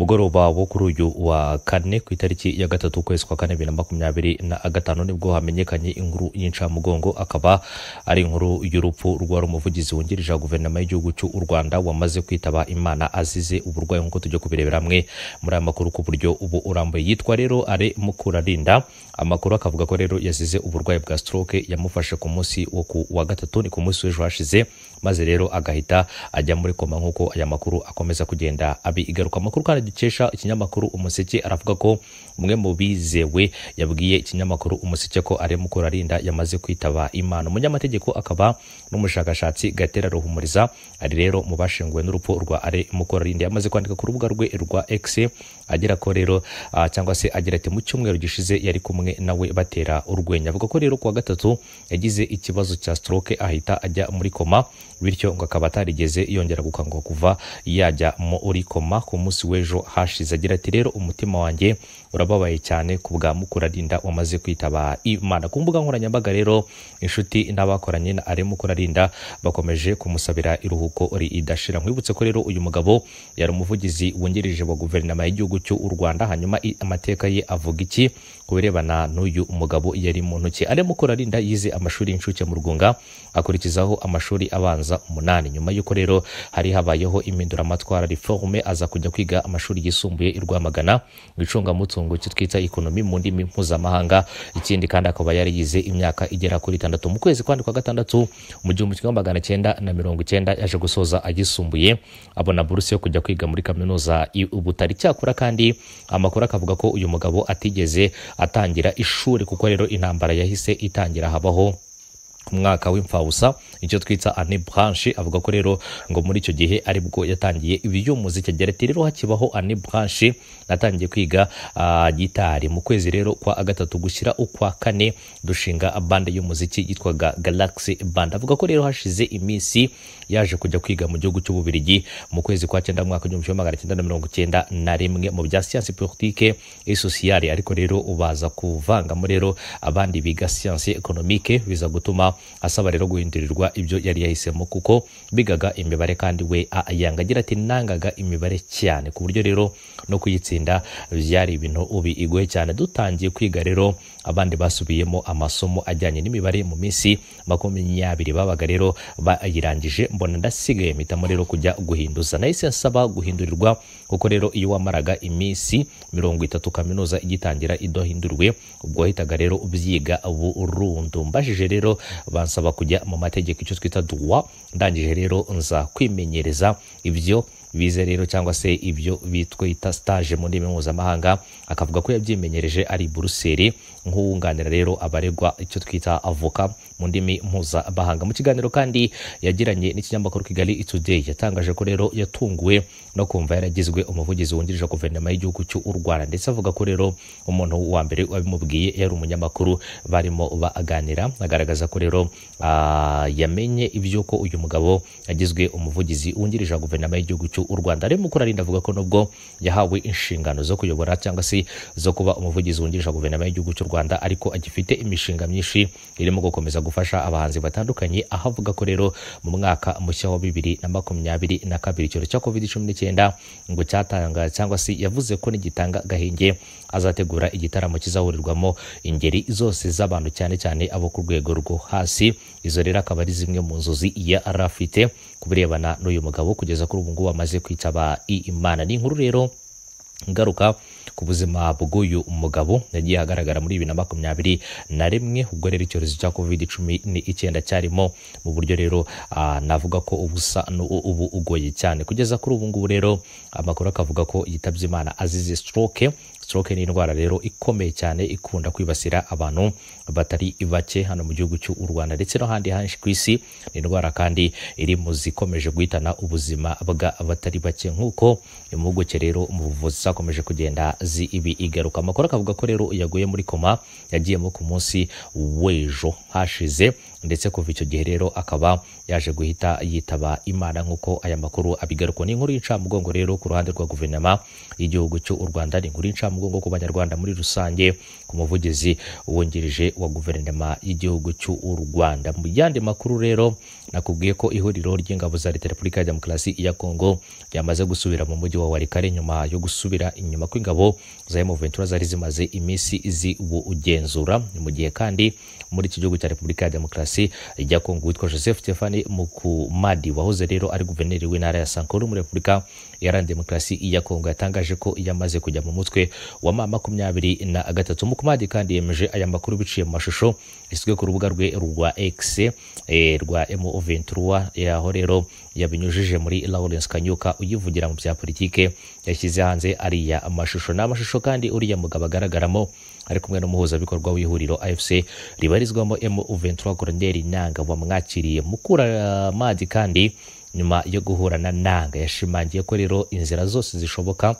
Mugoroba wo kuri uyu wa kane ku itariki ya 3 ukwezi kwa 4 2025 nibwo hamenyekanye inkuru y'incamugongo, akaba ari inkuru y'urupfu rwari umuvugizi wungirije wa guverinoma y'igihugu cy'u Rwanda wamaze kwitaba Imana azize uburwayi, nk'uko tujya kubirebera hamwe muri aya makuru ku buryo ubu urambuye. Yitwa rero Alain Mukurarinda. Amakuru akavuga ko rero yazize uburwayi bwa stroke yamufashe ku munsi wo ku wa gatatu, ni ku munsi w'ejo hashize, maze rero agahita ajya muri koma nk'uko aya makuru akomeza kugenda abigaruka. Amakuru kandi dukesha ikinyamakuru Umuseke aravuga ko umwe mu bizewe yabwiye ikinyamakuru Umuseke ko Alain Mukurarinda yamaze kwitaba Imana. Umunyamategeko akaba n'umushakashatsi Gatera Ruhumuriza ari rero mu bashinguwe n'urupfu rwa Alain Mukurarinda, yamaze kwandika ku rubuga rwe rwa X agira ko rero cyangwa se agira ati mu cyumweru gishize yari kumwe nawe batera urwenya. Avuga ko rero kuwa gatatu yagize ikibazo cya stroke ahita ajya muri koma, bityo ngo akaba atarigeze yongera gukanguka kuva yajya muri koma ku munsi w'ejo hashize. Agira ati rero umutima wanjye urababaye cyane ku bwa Mukurarinda wamaze kwitaba Imana. Ku mbuga nkoranyambaga rero inshuti n'abakoranye na Alain Mukurarinda bakomeje kumusabira iruhuko ridashira. Nkwibutse ko rero uyu mugabo yari umuvugizi wungirije wa guverinoma y'igihugu cy'u Rwanda. Hanyuma amateka ye avuga iki ku birebana n'uyu mugabo yari mu ntoki? Alain Mukurarinda yize amashuri y'incuke mu Rugunga, akurikizaho amashuri abanza 8. Nyuma y'uko rero hari habayeho impinduramatwara reforme, aza kujya kwiga amashuri yisumbuye i Rwamagana mu icungamutungo cyo twita ekonomi mu ndimi mpuzamahanga. Ikindi kandi akaba yari yize imyaka igera kuri 6. Mu kwezi kwa gatandatu mu 1990 yaje gusoza agisumbuye, abona buruse yo kujya kwiga muri kaminuza i Butare. Cyakora kandi amakuru akavuga ko uyu mugabo atigeze atangira ishuri kuko rero intambara yahise itangira, habaho umwaka w'imfabusa icyo twita année blanche. Avuga ko rero ngo muri icyo gihe aribwo yatangiye iby'umuziki. Agira ati rero hakibaho année blanche natangiye kwiga gitari. Mu kwezi rero kwa gatatu gushyira ukwa kane dushinga bande y'umuziki yitwaga Galaxy Band. Avuga ko rero hashize iminsi yaje kujya kwiga mu gihugu cy'Ububiligi mu kwezi kwa 9 mwaka 1991 mu bya science politique et sociale, ariko rero ubaza kuvangamo rero abandi biga science économique, biza gutuma asaba rero guhindurirwa ibyo yari yahisemo kuko bigaga imibare kandi we ayanga. Agira ati nangaga imibare cyane ku buryo rero no kuyitsinda byari ibintu ubi igoye cyane. Dutangiye kwiga rero abandi basubiyemo amasomo ajyanye n'imibare mu minsi 20 babaga rero bayirangije, mbona ndasigaye mpitamo rero kujya guhinduza. Nahise nsaba guhindurirwa kuko rero iyo wamaraga iminsi 30 kaminuza igitangira idahindurwe ubwo wahitaga rero ubyiga burundu. Mbajije rero bansaba kujya mu mategeko icyo twita droit, ndangije rero nza kwimenyereza ibyo bize rero cyangwa se ibyo bitwita stage mu ndimi mpuzamahanga. Akavuga ko yabyimenyereje ari Buruseli nk'uwunganira rero abaregwa icyo twita avoka mu ndimi mpuzamahanga. Mu kiganiro kandi yagiranye n'ikinyamakuru Kigali Today yatangaje ko rero yatunguwe no kumva yaragizwe umuvugizi wungirije guverinoma y'igihugu cy'u Rwanda, ndetse avuga ko rero umuntu wa mbere wabimubwiye yari umunyamakuru barimo baganira. Agaragaza ko rero yamenye ibyo ko uyu mugabo yagizwe umuvugizi wungirije guverinoma y'igihugu cy'u Rwanda. Alain Mukurarinda avuga ko nubwo yahawe inshingano zo kuyobora cyangwa se zo kuba umuvugizi wungirije guverinoma y'igihugu cy'u Rwanda, ariko agifite imishinga myinshi irimo gukomeza gufasha abahanzi batandukanye. Aho avuga ko rero mu mwaka mushya wa 2022 icyorezo cya COVID-19 ngo cyatanga cyangwa se yavuze ko nigitanga gahenge azategura igitaramo kizahurirwamo ingeri zose z'abantu cyane cyane abo ku rwego rwo hasi. Izo rero akaba ari zimwe mu nzozi yari afite ku birebana n'uyu mugabo kugeza kuri ubu ngubu amaze kwitaba Imana. Ni inkuru rero ngaruka ku buzima bw'uyu mugabo yagiye agaragara muri 2021 ubwo rero icyorezo cya COVID-19 cyarimo mu buryo rero navuga ko ubusa ubu ugoye cyane. Kugeza kuri ubu ngubu rero amakuru akavuga ko yitabye Imana azize stroke. Stroke ni indwara rero ikomeye cyane ikunda kwibasira abantu batari bake hano mu gihugu cy'u Rwanda ndetse no handi henshi ku isi. Ni indwara kandi iri mu zikomeje guhitana ubuzima bw'abatari bake nk'uko impuguke rero mu buvuzi zakomeje kugenda ibi igaruka. Amakuru akavuga ko rero yaguye muri koma yagiyemo ku munsi w'ejo hashize, ndetse kuva icyo gihe rero akaba yaje guhita yitaba Imana nk'uko aya makuru abigaruka. Ni inkuru y'incamugongo rero ku ruhande rwa guverinoma y'igihugu cy'u Rwanda, ni inkuru y'incamugongo ku banyarwanda muri rusange, ku muvugizi wungirije wa guverinoma y'igihugu cy'u Rwanda. Mu yandi makuru rero nakubwiye ko ihuriro ry'ingabo za Leta Repubulika ya Demokarasi ya Kongo ryamaze gusubira mu mujyi wa Walikale nyuma yo gusubira inyuma kw'ingabo za M23 zari zimaze iminsi ziwugenzura. Ni mu gihe kandi muri iki gihugu cya Repubulika ya Demokarasi ya Kongo witwa Joseph Stefani Mukumadi wahoze rero ari guverineri w'intara ya Sankuru muri Repubulika Iharanira Demokarasi ya Kongo yatangaje ko yamaze kujya mu mutwe wa M23. Mukumadi kandi yemeje aya makuru biciye mu mashusho yashyizwe ku rubuga rwe rwa X rwa M23, aho rero yabinyujije muri Lawrence Kanyuka uyivugira mu bya politike yashyize hanze ariya mashusho. Ni amashusho kandi uriya mugabo agaragaramo ari kumwe n'umuhuzabikorwa w'ihuriro AFC ribarizwamo M23 Colonel Nanga wamwakiriye. Mukuramadi kandi nyuma yo guhura na Nanga yashimangiye ko rero inzira zose zishoboka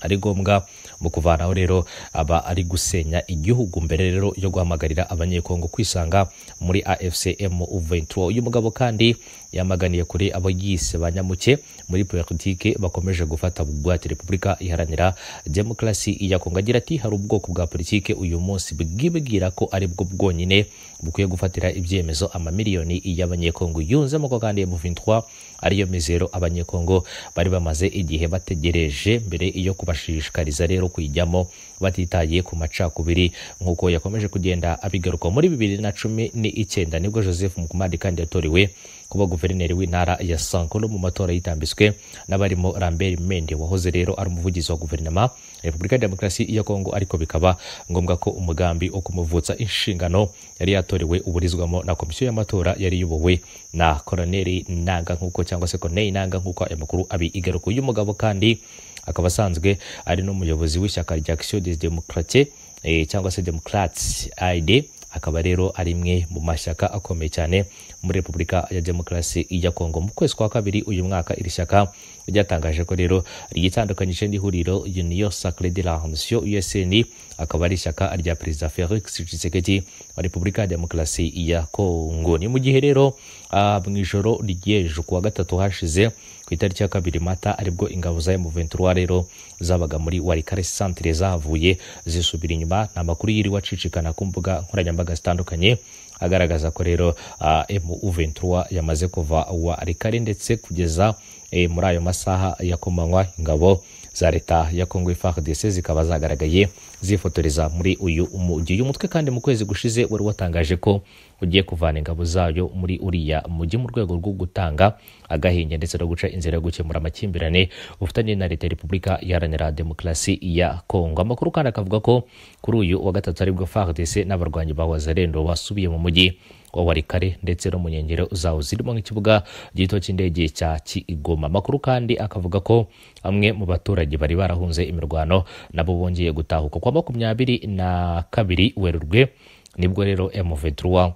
ari ngombwa mu kuvanaho rero aba ari gusenya igihugu mbere rero yo guhamagarira abanyekongo kwisanga muri AFC M23. Uyu mugabo kandi yamaganiye kuri abo yise banyamuke muri politike bakomeje gufata bugwate Repubulika Iharanira Demokarasi ya Kongo. Agira ati hari ubwoko bwa politike uyu munsi bwibwira ko ari bwo bwonyine bukwiye gufatira ibyemezo amamiliyoni y'abanyekongo. Yunzemo ko kandi M23 ariyo mizero abanyekongo bari bamaze igihe bategereje mbere yo kubashishikariza rero kuyijyamo batitaye ku macakubiri nk'uko yakomeje kugenda abigaruka. Muri 2019 nibwo Joseph Mukumadi kandi yatorewe kuba guverineri w'intara ya Sankuru mu matora yitambitswe n'abarimo Lambert Mende wahoze rero ari umuvugizi wa guverinoma Repubulika ya Demokarasi ya Kongo, ariko bikaba ngombwa ko umugambi wo kumuvutsa inshingano yari yatorewe uburizwamo na komisiyo y'amatora yari iyobowe na Colonel Nanga nk'uko cyangwa se Corneille Nanga nk'uko aya makuru abigaruka. Uyu mugabo kandi akaba asanzwe ari n'umuyobozi w'ishyaka rya Action des Démocrates cyangwa se Democrats ID, akaba rero ari imwe mu mashyaka akomeye cyane muri Repubulika ya Demokarasi ya Kongo. Mu kwezi kwa kabiri uyu mwaka iri shyaka ryatangaje ko rero ryitandukanyije n'ihuriro Union Sacrée de la Nation USN, akaba ari ishyaka rya Perezida Felix Tshisekedi wa Repubulika ya Demokarasi ya Kongo. Ni mu gihe rero mu ijoro ry'ejo kuwa gatatu hashize ku itariki ya 2 Mata aribwo ingabo za M23 rero zabaga muri Walikale centre zahavuye zisubira inyuma. Nta makuru yiri wacicikana ku mbuga nkoranyambaga zitandukanye agaragaza ko rero M23 yamaze kuva Walikale, ndetse kugeza muri ayo masaha ya kumanywa ingabo za leta ya Kongo FARDC zikaba zagaragaye zifotoreza muri uyu mujyi. Uyu mutwe kandi mu kwezi gushize wari watangaje ko ugiye kuvana ingabo zayo muri uriya mujyi mu rwego rwo gutanga agahinge ndetse no guca inzira yo gukemura amakimbirane ufitanye na leta ya Repubulika Iharanira Demokarasi ya Kongo. Amakuru kandi akavuga ko kuri uyu wa gatatu aribwo FARDC n'abarwanyi ba Wazalendo basubiye mu mujyi wa Walikale ndetse no mu nkengero zawo zirimo nk'ikibuga gito cy'indege cya Kigoma. Amakuru kandi akavuga ko amwe mu baturage bari barahunze imirwano nabo bongeye gutahuka. Kwa 22 Werurwe nibwo rero M23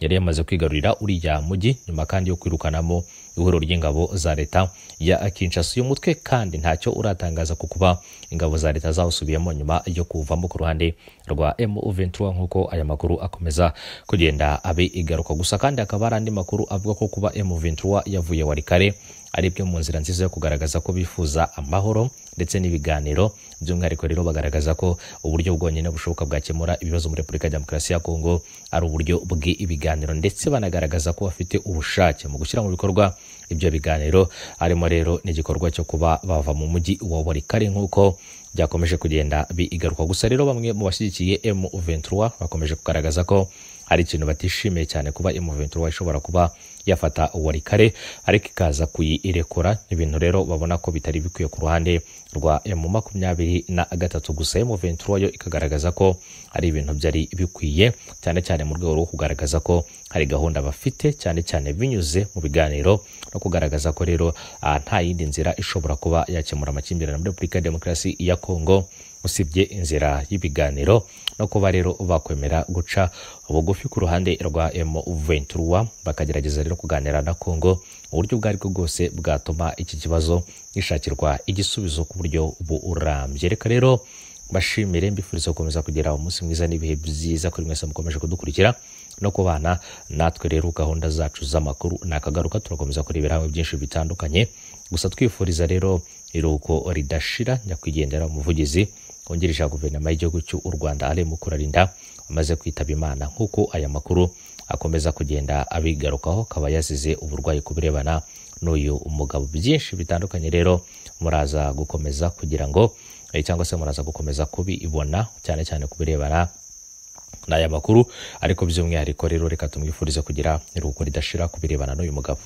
yari yamaze kwigarurira uriya mujyi nyuma kandi yo kwirukanamo ihuriro ry'ingabo za leta ya Kinshasa. Uyu mutwe kandi ntacyo uratangaza ku kuba ingabo za leta zawusubiyemo nyuma yo kuvamo ku ruhande rwa M23 nk'uko aya makuru akomeza kugenda abe igaruka. Gusa kandi akaba ari andi makuru avuga ko kuba M23 yavuye Walikale ari byo mu nzira nziza yo kugaragaza ko bifuza amahoro ndetse n'ibiganiro. By'umwihariko rero bagaragaza ko uburyo bwonyine bushoboka bwakemura ibibazo muri Repubulika ya Demokarasi ya Kongo ari uburyo bw'ibiganiro, ndetse banagaragaza ko bafite ubushake mu gushyira mu bikorwa ibyo biganiro, harimo rero n'igikorwa cyo kuba bava mu mujyi wa Walikale nk'uko byakomeje kugenda bigaruka. Gusa rero bamwe mu bashyigikiye M23 bakomeje kugaragaza ko hari ikintu batishimiye cyane kuba M23 ishobora kuba yafata Walikale ariko ikaza kuyirekura, ibintu rero babona ko bitari bikwiye ku ruhande rwa M23. Gusa M23 yo ikagaragaza ko ari ibintu byari bikwiye cyane cyane mu rwego rwo kugaragaza ko hari gahunda bafite cyane cyane binyuze mu biganiro no kugaragaza ko rero nta yindi nzira ishobora kuba yakemura amakimbirane muri Repubulika ya Demokarasi ya Kongo usibye inzira y'ibiganiro no kuba rero bakwemera guca bugufi ku ruhande rwa M23 bakagerageza rero kuganira na Kongo uburyo ubwo aribwo bwose bwatuma iki kibazo gishakirwa igisubizo ku buryo burambye. Reka rero Bashimire, mbifuriza gukomeza kugira umunsi mwiza n'ibihe byiza kuri mwese mukomeje kudukurikira no kubana natwe. Rero gahunda zacu z'amakuru nakagaruka, turakomeza kurebera hamwe byinshi bitandukanye. Gusa twifuriza rero iruhuko ridashira nyakwigendera umuvugizi wungirije wa guverinoma y'igihugu cy'u Rwanda Alain Mukurarinda amaze kwitaba Imana, nk'uko aya makuru akomeza kugenda abigarukaho, akaba yazize uburwayi. Ku birebana n'uyu mugabo byinshi bitandukanye rero muraza gukomeza kugira ngo cyangwa se muraza gukomeza kubibona, cyane cyane ku birebana n'aya makuru. Ariko by'umwihariko rero reka tumwifurize kugira iruhuko ridashira ku birebana n'uyu mugabo.